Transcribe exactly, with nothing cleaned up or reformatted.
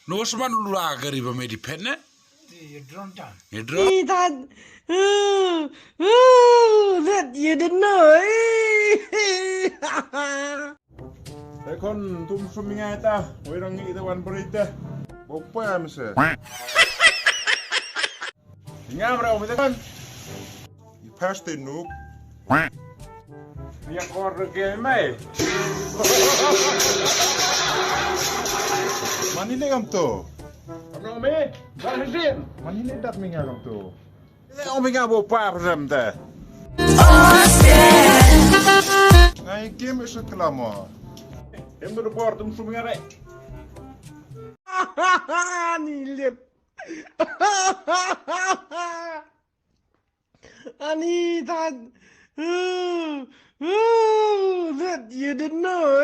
No sman lula kari ba me di pet ne? Ye drone. Ye drone. Ih, that. Ooh, ooh, that you didn't know. Ekhon tum sum nga ta. Oi rang ita wan berita. Bopa mese. Ngam rau mete kan. I past te nuk. Nya kor ke mai. Mani le kam to. Ano me? Ba hidin. Mani le dat mi nga kam to. Le om nga bo pa rem te. Ngai kim isu kelamo. Em do bor tum sum nga re. Ni le. Ani that. That you didn't know.